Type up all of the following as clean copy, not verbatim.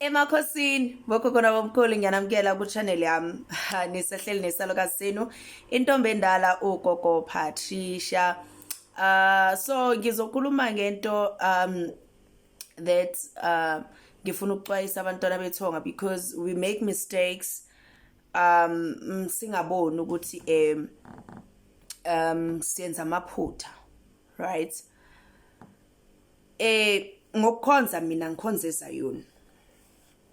Emakhosini bogogo nabomkhulu ngiyanamukela ku-channel yami nisehleli nesalukazi senu intombi endala ugogo Patricia. So ngizokhuluma ngento that ngifuna ukuxwayisa abantwana bethonga because we make mistakes singaboni ukuthi siyenza amaphutha, right? Ngokukhonza mina ngikhonza eZayoni,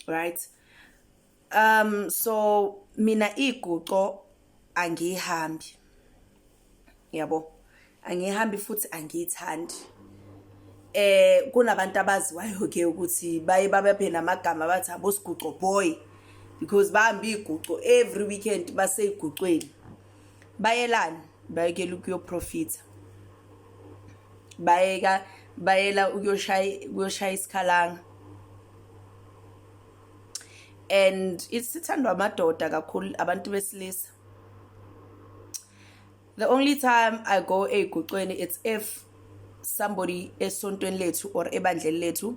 right? So mina iguco angiyihambi, yabo, angihambi futhi angiyithandi. Kunabantu abaziwayo ke ukuthi baye babaphe namagama bathi abosiguco boy because bahamba iguco every weekend, baseyigucweni. Bayelani? Bayekela ukuyoprofitha, bayeka bayela ukuyoshaya isikhalanga. And isithandwa amadoda kakhulu, abantu besilisa. The only time I go ey'gucweni, it's if somebody esontweni lethu or ebandleni lethu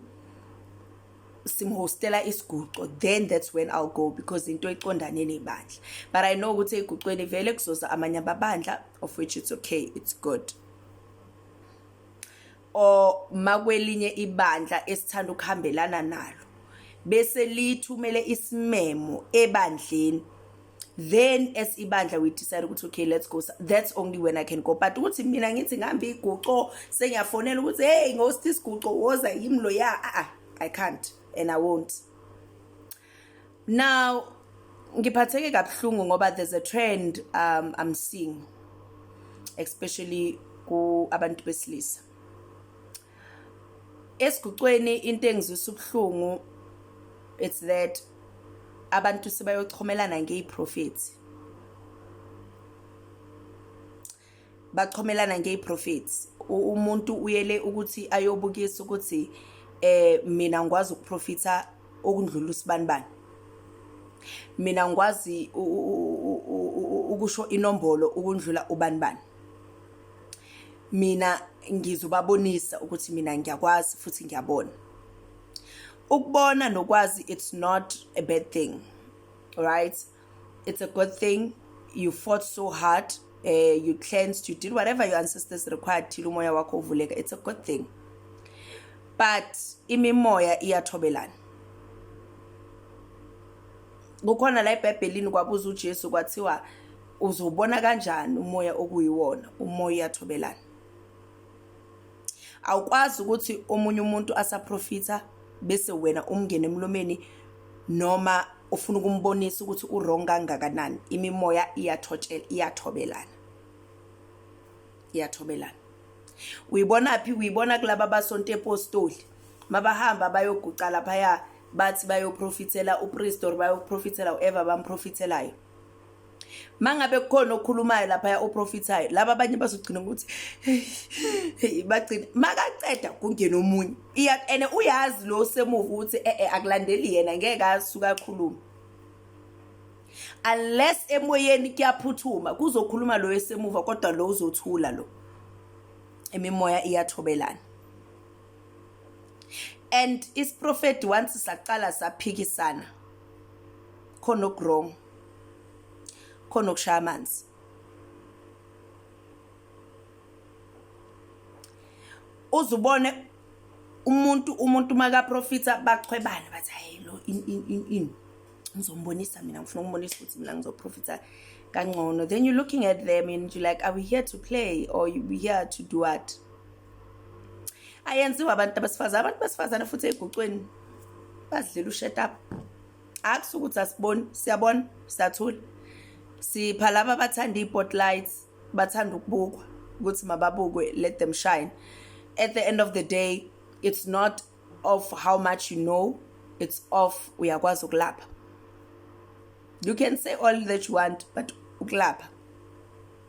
simhostela isiguco, then that's when I'll go because into econdane nebandla. But I know ukuthi ey'gucweni vele kuzoza amanye amabandla, of which it's okay, it's good. Or makwelinye ibandla esithanda ukuhambelana nalo bese lithumele isimemo ebandleni, then as ibandla we decide ukuthi okay, let's go. That's only when I can go. But ukuthi mina ngithi ngihamba iguco, sengiyafonela ukuthi hey, ngosithi isiguco, woza, yimi lo ya, ah, I can't and I won't. Now ngiphatheke kabuhlungu ngoba there's a trend I'm seeing, especially ku abantu besilisa esigucweni. Into engizwisa ubuhlungu, it's that abantu sebayochomelana ngeyiprofethi, bachomelana ngeyiprofethi. Umuntu uyele ukuthi ayobukisa ukuthi mina ngikwazi ukuprofitha okundlula usibanibani, mina ngikwazi ukusho inombolo ukundlula ubanibani, mina ngizobabonisa ukuthi mina ngiyakwazi futhi ngiyabona. Ukubona nokwazi, it's not a bad thing, right? It's a good thing. You fought so hard, you cleansed, you did whatever your ancestors required till umoya wakho uvuleka. It's a good thing, but imimoya iyathobelana. Kukhona la eBhayibhelini kwabuza uJesu, kwathiwa uzobona kanjani umoya okuyiwona? Umoya uyathobelana. Awukwazi ukuthi omunye umuntu asaprofitha bese wena umngene emlomeni noma ufuna ukumbonisa ukuthi u-wrong kangakanani. Imimoya iyathotshela, iyathobelana, iyathobelana. Uyibona phi? Uyibona kulaba abasonto epostoli, mabahamba bayoguca laphaya, bathi bayoprofithela upriest or bayoprofithela whoever bamprofithelayo. Mangabe kukhona okhulumayo laphaya oprofithayo, laba abanye bazogcina ukuthi hey, bagcina makaceda kungena omunye. Iya and uyazi lo semuva ukuthi akulandeli yena, ngeke asuka akhulume unless emoyeni kuyaphuthuma kuzokhuluma lo esemuva, kodwa lo uzothula lo. Imimoya iyathobelana. And isiprofeti once saqala saphikisana, khona oku-wrong, khona okushaya amanzi. Uzubone umuntu makaprofitha bachwebana, bathi hayi lo in in in in ngizombonisa mina, ngifuna ukumbonisa ukuthi mina ngizoprofitha kangcono. Then you're looking at them and you're like, are we here to play or we here to do what? Ayenziwa abantu abesifazane. Abantu besifazane futhi ey'gucweni bazidlela u-shut up. Akusuke ukuthi asiboni, siyabona, siyathula, sipha laba abathanda iy'spotlights, bathanda ukubukwa ukuthi mababukwe. Let them shine. At the end of the day, it's not of how much you know, it's of uyakwazi ukulapha. You can say all that you want, but ukulapha,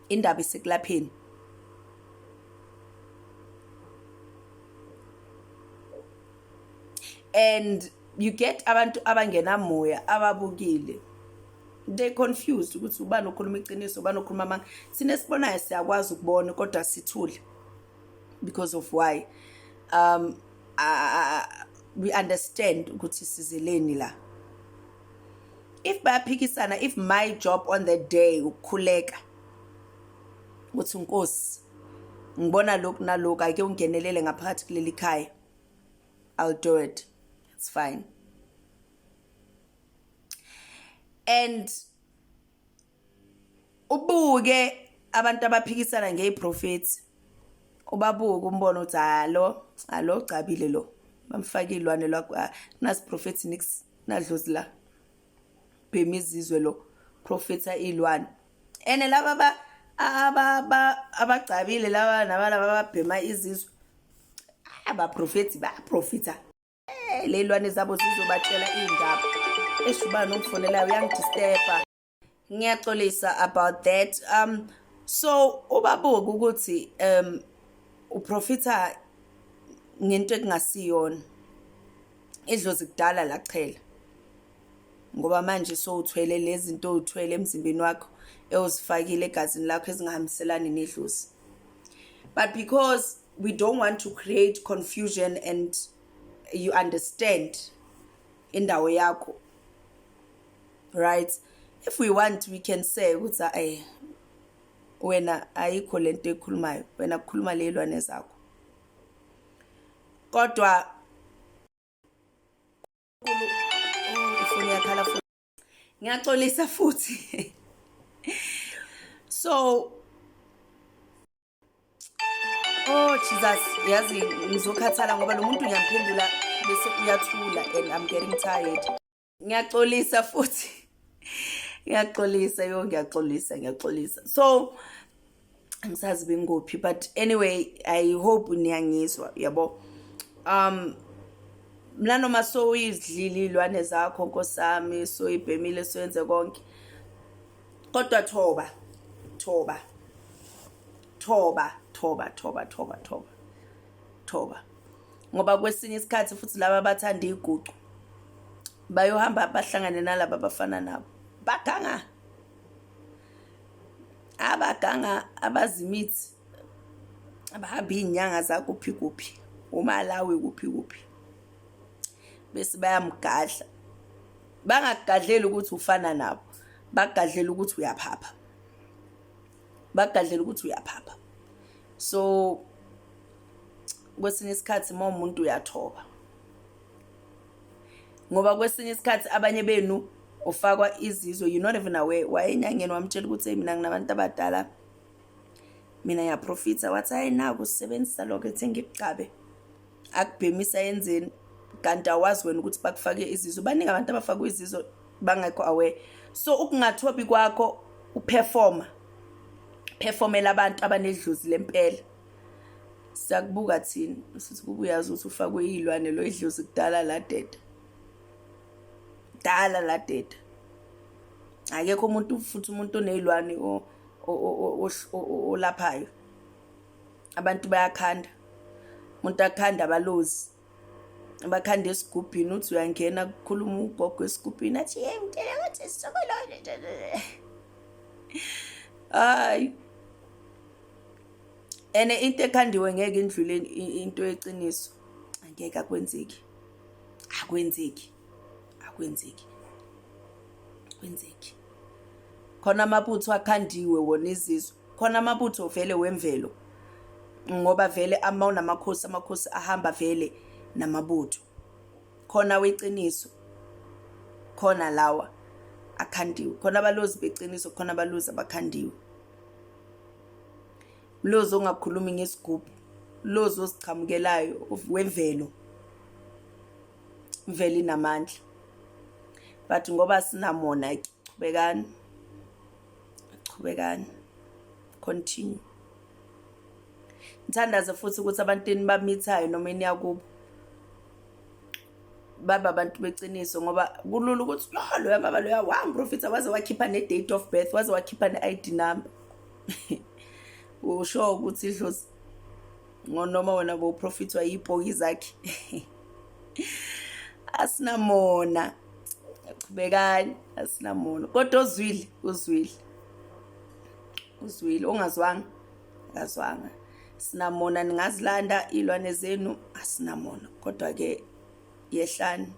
indaba isekulapheni. And you get abantu abangenamoya ababukile, they confused ukuthi ubani okhuluma iqiniso, ubani okhuluma amanga. Thina esibonayo siyakwazi ukubona, kodwa sithule because of why? We understand ukuthi sizeleni la. If bayaphikisana, if my job on the day ukukhuleka ukuthi Nkosi ngibona lokhu nalokhu, ake ungenelele ngaphakathi kuleli khaya, I'll do it, it's fine. And ubuke abantu abaphikisana ngeyiprofethi, ubabuke umbono ukuthi halo halo gcabile lo, bamfaka ilwane lwakho nasiprofethi nix nadlozi la bhema izizwe lo profetha ilwane. Ene laba abagcabile laba nabalaba ababhema izizwe abaprofethi bayaprofitha. Eh, ley'lwane zabo zizobatshela iy'ndaba. Eish, ubani ongifonelayo uyangidisturba. Ngiyaxolisa about that. So ubabuke ukuthi uprofitha ngento ekungasiyona. Idlozi kudala lachela. Ngoba manje sowuthwele lezi zinto owuthwele emzimbeni wakho ewuzifakile egazini lakho ezingahambiselani nedlozi. But because we don't want to create confusion and you understand indawo yakho, right? If we want, we can say ukuthi eh wena ayikho lento ekhulumayo, wena kukhuluma lezilwane zakho. Kodwa ifoni yakhala futhi, ngiyaxolisa futhi. So oh Jesus, yazi ngizokhathala ngoba lo muntu ngiyamphendula bese uyathula and I'm getting tired. Ngiyaxolisa futhi, ngiyaxolisa yo, ngiyaxolisa, ngiyaxolisa. So angisazi bengikuphi, but anyway, I hope niyangizwa yabo. Mina noma sowuyidlile iy'lwane zakho nkosami, soyibhemile, soyenze konke, kodwa thoba, thoba, thoba, thoba, thoba, thoba, thoba, thoba, ngoba kwesinye isikhathi futhi laba abathanda iy'gucu bayohamba bahlangane nalaba abafana nabo baganga, abaganga abazimithi, abahamba iy'nyanga zakuphi kuphi, uMalawi kuphi kuphi, bese bayamgadla. Bangakugadleli ukuthi ufana nabo, bakugadlela ukuthi uyaphapha, bakugadlela ukuthi uyaphapha. So kwesinye isikhathi uma umuntu uyathoba, ngoba kwesinye isikhathi abanye benu ufakwa izizwe, you're not even aware. Waye enyangeni wamtshela ukuthi hey, mina nginabantu abadala, mina ngiyaprofitha, wathi hayi naku sisebenzisa lokho ethi ngikucabe, akubhemisa yenzeni, kanti awazi wena ukuthi bakufake izizwe. Baningi abantu abafakwe izizwe bangekho aware. So ukungathobi kwakho uperforma, performela abantu abanedlozi lempela, siyakubuka thina sithi kuba uyazi ukuthi ufakwe iy'lwane lo, idlozi kudala ladeda, dala ladeda. Akekho umuntu futhi umuntu oney'lwane olaphayo. Abantu bayakhanda, umuntu akhanda abalozi, bakhanda esigubhini, uthi uyangena kukhuluma ugogo esigubhini athi hey mntela ngathi sisokolone. Hayi, ene into ekhandiwe ngeke indlule into yeqiniso, angeke, akwenzeki, akwenzeki, akwenzeki, akwenzeki. Khona amabutho akhandiwe wona izizwe, khona amabutho vele wemvelo, ngoba vele ama unamakhosi, amakhosi ahamba vele namabutho. Khona weqiniso, khona lawa akhandiwe, khona abalozi beqiniso, khona abalozi abakhandiwe. Mlozi ongakhulumi ngesigubhu, lozi oziqhamukelayo wemvelo, imvelo inamandla. But ngoba sinamona ke, chubekani, chubekani, continue. Ngithandaze futhi ukuthi abantu enibamithayo noma eniya kubo baba abantu beqiniso, ngoba kulula ukuthi lo loya baba loya wangiprofitha waze wakhipha ne-date of birth, waze wakhipha ne-I_D number. Usho ukuthi idlozi noma wena bowuprofithwa yibhoki zakhe. Asinamona, chubekani, asinamona. Kodwa ozwile uzwile, uzwile, ongazwanga akazwanga. Sinamona, ningazilanda iy'lwane zenu, asinamona. Kodwa-ke Yehlani.